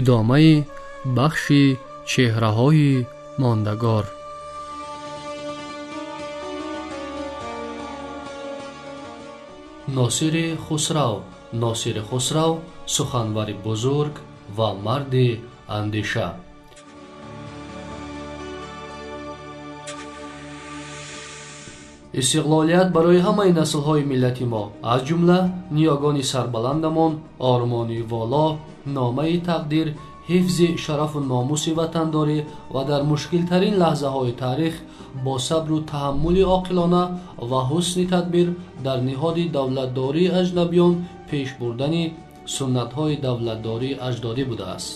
Идомаи бахши чеҳраҳои мондагор. Носири Хусрав. Носири Хусрав суханвари бузург ва марди андеша. Истиқлолият барои ҳамаи наслҳои миллати мо, аз ҷумла ниёгони сарбаландамон, ормони воло, номаи тақдир, ҳифзи шарафу номуси ватандорӣ ва дар мушкилтарин лаҳзаҳои таърих бо сабру таҳаммули оқилона ва ҳусни тадбир дар ниҳоди давлатдории аҷнабиён пеш бурдани суннатҳои давлатдории аҷдодӣ будааст.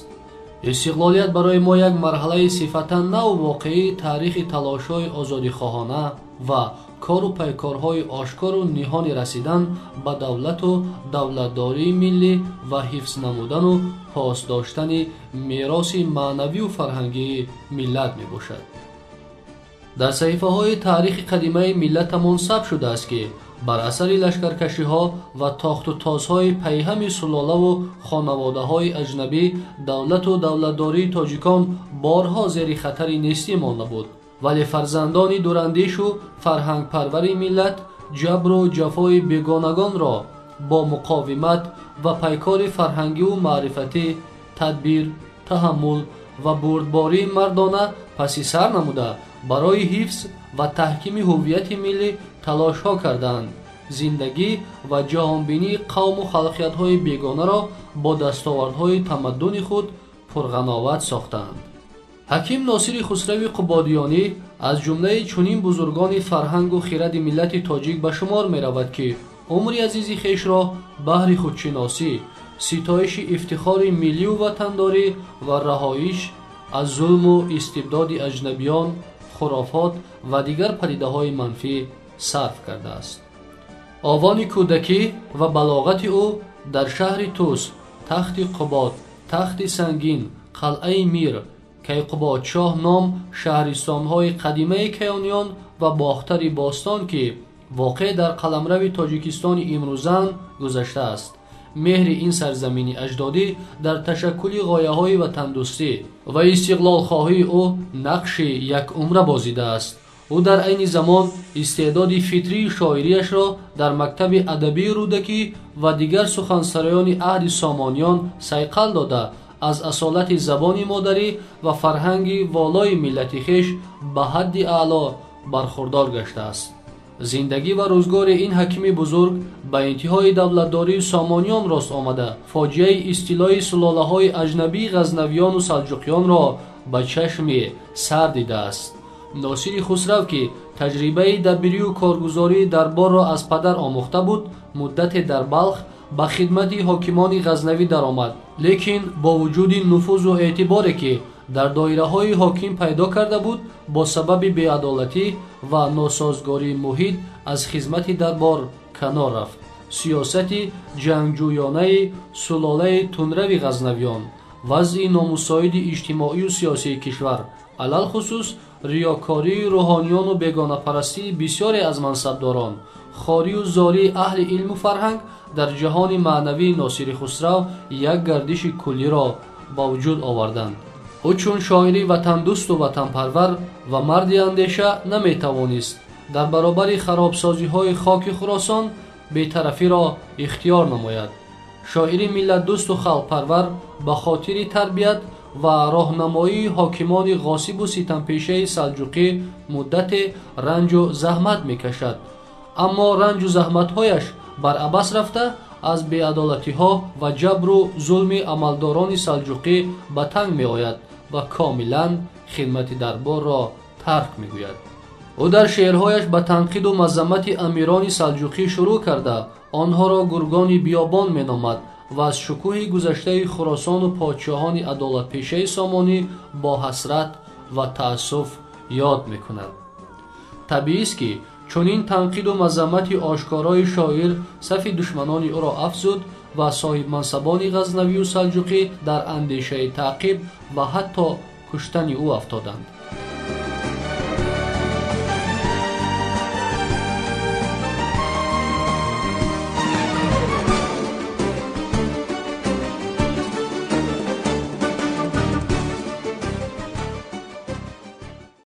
Истиқлолият барои мо як марҳалаи сифатан наву воқеии таърихи талошҳои озодихоҳона ва кору пайкорҳои ошкору ниҳони расидан ба давлату давлатдории миллӣ ва ҳифз намудану пос доштани мероси маънавию фарҳангии миллат мебошад. Дар саҳифаҳои таърихи қадимаи миллатамон сабт шудааст, ки бар асари лашкаркашиҳо ва тохту тозҳои пайҳами сулолаву хонаводаҳои аҷнабӣ давлату давлатдории тоҷикон борҳо зери хатари нестӣ монда буд. Вале фарзандони дурандешу фарҳангпарвари миллат ҷабру ҷафои бегонагонро бо муқовимат ва пайкори фарҳангиву маърифатӣ, тадбир, таҳаммул ва бурдбории мардона паси сар намуда барои ҳифз ва таҳкими ҳуввияти миллӣ талошҳо карданд. Зиндагӣ ва ҷаҳонбинии қавму халқиятҳои бегонаро бо дастовардҳои тамаддуни худ пурғановат сохтанд. Ҳаким Носири Хусрави Қубодиёнӣ аз ҷумлаи чунин бузургони фарҳангу хиради миллати тоҷик ба шумор меравад, ки умри азизи хешро баҳри худшиносӣ, ситоиши ифтихори миллию ватандорӣ ва раҳоиш аз зулму истибдоди аҷнабиён, хурофот ва дигар падидаҳои манфӣ сарф кардааст. Овони кӯдакӣ ва балоғати ӯ дар шаҳри Тус, тахти Қубод, тахти Сангин, қалъаи Мир, Кайқубодшоҳ ном шаҳристонҳои қадимаи каёниён ва Бохтари бостон, ки воқеъ дар қаламрави Тоҷикистони имрӯзаанд, гузаштааст. Меҳри ин сарзамини аҷдодӣ дар ташаккули ғояҳои ватандӯстӣ ва истиқлолхоҳии ӯ нақши якумра бозидааст. Ӯ дар айни замон истеъдоди фитрии шоирияшро дар мактаби адабии Рӯдакӣ ва дигар сухансароёни аҳди Сомониён сайқал дода, аз асолати забони модарӣ ва фарҳанги волои миллати хеш ба ҳадди аъло бархурдор гаштааст. Зиндагӣ ва рӯзгори ин ҳакими бузург ба интиҳои давлатдории Сомониён рост омада, фоҷиаи истилои сулолаҳои аҷнабии ғазнавиёну салҷуқиёнро ба чашми сар дидааст. Носири Хусрав, ки таҷрибаи дабирию коргузории дарборро аз падар омӯхта буд, муддате дар Балх ба хидмати ҳокимони ғазнавӣ даромад. Лекин бо вуҷуди нуфузу эътиборе, ки дар доираҳои ҳоким пайдо карда буд, бо сабаби беадолатӣ ва носозгории муҳит аз хизмати дарбор канор рафт. Сиёсати ҷангҷӯёнаи сулолаи тундрави ғазнавиён, вазъи номусоиди иҷтимоию сиёсии кишвар, алалхусус риёкории рӯҳониёну бегонапарастии бисёре аз мансабдорон, хорию зории аҳли илму фарҳанг дар ҷаҳони маънавии Носири Хусрав як гардиши куллиро ба вуҷуд оварданд. Ӯ чун шоири ватандӯсту ватанпарвар ва марди андеша наметавонист дар баробари харобсозиҳои хоки Хуросон бетарафиро ихтиёр намояд. Шоири миллатдӯсту халқпарвар ба хотири тарбият ва роҳнамоии ҳокимони ғосибу ситампешаи салҷуқӣ муддате ранҷу заҳмат мекашад. Аммо ранҷу заҳматҳояш бар абас рафта, аз беадолатиҳо ва ҷабру зулми амалдорони салҷуқӣ ба танг меояд ва комилан хидмати дарборро тарк мегӯяд. Ӯ дар шеърҳояш ба танқиду мазаммати амирони салҷуқӣ шурӯъ карда, онҳоро гургони биёбон меномад ва аз шукӯҳи гузаштаи Хуросону подшоҳони адолатпешаи Сомонӣ бо ҳасрат ва таассуф ёд мекунад. Табиист, ки чунин танқиду мазаммати ошкорои шоир сафи душманони ӯро афзуд ва соҳибмансабони ғазнавию салҷуқӣ дар андешаи таъқиб ва ҳатто куштани ӯ афтоданд.